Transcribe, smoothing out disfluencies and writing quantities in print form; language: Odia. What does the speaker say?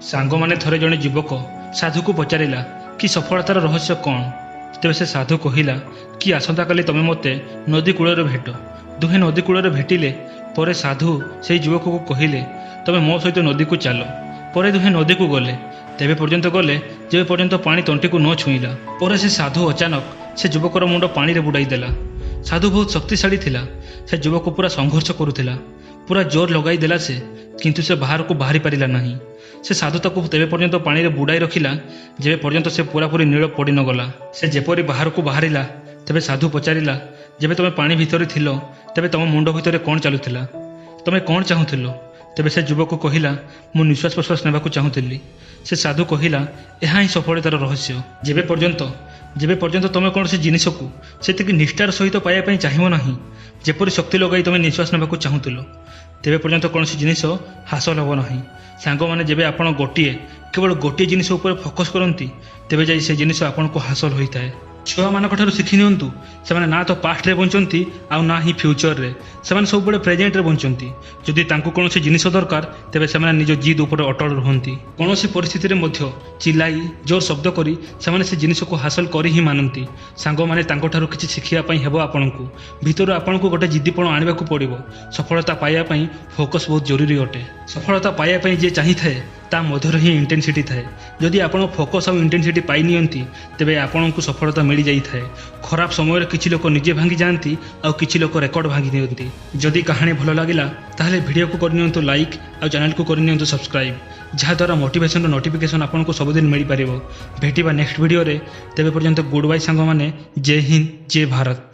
ସାଙ୍ଗମାନେ, ଥରେ ଜଣେ ଯୁବକ ସାଧୁକୁ ପଚାରିଲା କି ସଫଳତାର ରହସ୍ୟ କ'ଣ? ତେବେ ସେ ସାଧୁ କହିଲା କି ଆସନ୍ତାକାଲି ତମେ ମୋତେ ନଦୀ କୂଳରେ ଭେଟ। ଦୁହେଁ ନଦୀ କୂଳରେ ଭେଟିଲେ। ପରେ ସାଧୁ ସେଇ ଯୁବକକୁ କହିଲେ, ତମେ ମୋ ସହିତ ନଦୀକୁ ଚାଲ। ପରେ ଦୁହେଁ ନଦୀକୁ ଗଲେ। ତେବେ ପର୍ଯ୍ୟନ୍ତ ଗଲେ ଯେବେ ପର୍ଯ୍ୟନ୍ତ ପାଣି ତଣ୍ଟିକୁ ନ ଛୁଇଁଲା। ପରେ ସେ ସାଧୁ ଅଚାନକ ସେ ଯୁବକର ମୁଣ୍ଡ ପାଣିରେ ବୁଡ଼ାଇ ଦେଲା। ସାଧୁ ବହୁତ ଶକ୍ତିଶାଳୀ ଥିଲା। ସେ ଯୁବକ ପୁରା ସଂଘର୍ଷ କରୁଥିଲା, ପୁରା ଜୋର ଲଗାଇ ଦେଲା ସେ, କିନ୍ତୁ ସେ ବାହାରକୁ ବାହାରି ପାରିଲା ନାହିଁ। ସେ ସାଧୁ ତାକୁ ତେବେ ପର୍ଯ୍ୟନ୍ତ ପାଣିରେ ବୁଡ଼ାଇ ରଖିଲା ଯେବେ ପର୍ଯ୍ୟନ୍ତ ସେ ପୁରାପୁରି ନୀଳ ପଡ଼ି ନଗଲା। ସେ ଯେପରି ବାହାରକୁ ବାହାରିଲା, ତେବେ ସାଧୁ ପଚାରିଲା, ଯେବେ ତମେ ପାଣି ଭିତରେ ଥିଲ, ତେବେ ତମ ମୁଣ୍ଡ ଭିତରେ କ'ଣ ଚାଲୁଥିଲା? ତମେ କ'ଣ ଚାହୁଁଥିଲ? ତେବେ ସେ ଯୁବକ କହିଲା, ମୁଁ ନିଶ୍ୱାସ ପ୍ରଶ୍ୱାସ ନେବାକୁ ଚାହୁଁଥିଲି। ସେ ସାଧୁ କହିଲା, ଏହା ହିଁ ସଫଳତାର ରହସ୍ୟ। ଯେବେ ପର୍ଯ୍ୟନ୍ତ ତମେ କୌଣସି ଜିନିଷକୁ ସେତିକି ନିଷ୍ଠାର ସହିତ ପାଇବା ପାଇଁ ଚାହିଁବ ନାହିଁ, ଯେପରି ଶକ୍ତି ଲଗାଇ ତମେ ନିଶ୍ୱାସ ନେବାକୁ ଚାହୁଁଥିଲ, ତେବେ ପର୍ଯ୍ୟନ୍ତ କୌଣସି ଜିନିଷ ହାସଲ ହେବ ନାହିଁ। ସାଙ୍ଗମାନେ, ଯେବେ ଆପଣ ଗୋଟିଏ, କେବଳ ଗୋଟିଏ ଜିନିଷ ଉପରେ ଫୋକସ୍ କରନ୍ତି, ତେବେ ଯାଇ ସେ ଜିନିଷ ଆପଣଙ୍କୁ ହାସଲ ହୋଇଥାଏ। ଛୁଆମାନଙ୍କ ଠାରୁ ଶିଖି ନିଅନ୍ତୁ। ସେମାନେ ନା ତ ପାଷ୍ଟରେ ବଞ୍ଚନ୍ତି ଆଉ ନା ହିଁ ଫ୍ୟୁଚରରେ। ସେମାନେ ସବୁବେଳେ ପ୍ରେଜେଣ୍ଟରେ ବଞ୍ଚନ୍ତି। ଯଦି ତାଙ୍କୁ କୌଣସି ଜିନିଷ ଦରକାର, ତେବେ ସେମାନେ ନିଜ ଜିଦ୍ ଉପରେ ଅଟଳ ରୁହନ୍ତି। କୌଣସି ପରିସ୍ଥିତିରେ ମଧ୍ୟ ଚିଲାଇ, ଜୋର ଶବ୍ଦ କରି ସେମାନେ ସେ ଜିନିଷକୁ ହାସଲ କରି ହିଁ ମାନନ୍ତି। ସାଙ୍ଗମାନେ, ତାଙ୍କଠାରୁ କିଛି ଶିଖିବା ପାଇଁ ହେବ ଆପଣଙ୍କୁ। ଭିତରୁ ଆପଣଙ୍କୁ ଗୋଟେ ଜିଦ୍ଦିପଣ ଆଣିବାକୁ ପଡ଼ିବ। ସଫଳତା ପାଇବା ପାଇଁ ଫୋକସ୍ ବହୁତ ଜରୁରୀ ଅଟେ। ସଫଳତା ପାଇବା ପାଇଁ ଯିଏ ଚାହିଁଥାଏ, ତା ମଧ୍ୟରେ ହିଁ ଇଣ୍ଟେନ୍ସିଟି ଥାଏ। ଯଦି ଆପଣ ଫୋକସ୍ ଆଉ ଇଣ୍ଟେନ୍ସିଟି ପାଇ ନିଅନ୍ତି, ତେବେ ଆପଣଙ୍କୁ ସଫଳତା ମିଳିଯାଇଥାଏ। ଖରାପ ସମୟରେ କିଛି ଲୋକ ନିଜେ ଭାଙ୍ଗି ଯାଆନ୍ତି ଆଉ କିଛି ଲୋକ ରେକର୍ଡ ଭାଙ୍ଗି ଦିଅନ୍ତି। ଯଦି କାହାଣୀ ଭଲ ଲାଗିଲା, ତାହେଲେ ଭିଡ଼ିଓକୁ କରିନିଅନ୍ତୁ ଲାଇକ୍ ଆଉ ଚ୍ୟାନେଲକୁ କରିନିଅନ୍ତୁ ସବସ୍କ୍ରାଇବ୍, ଯାହାଦ୍ୱାରା ମୋଟିଭେସନର ନୋଟିଫିକେସନ୍ ଆପଣଙ୍କୁ ସବୁଦିନ ମିଳିପାରିବ। ଭେଟିବା ନେକ୍ସଟ ଭିଡ଼ିଓରେ। ତେବେ ପର୍ଯ୍ୟନ୍ତ ଗୁଡ୍ ବାଇ ସାଙ୍ଗମାନେ। ଜୟ ହିନ୍ଦ, ଜୟ ଭାରତ।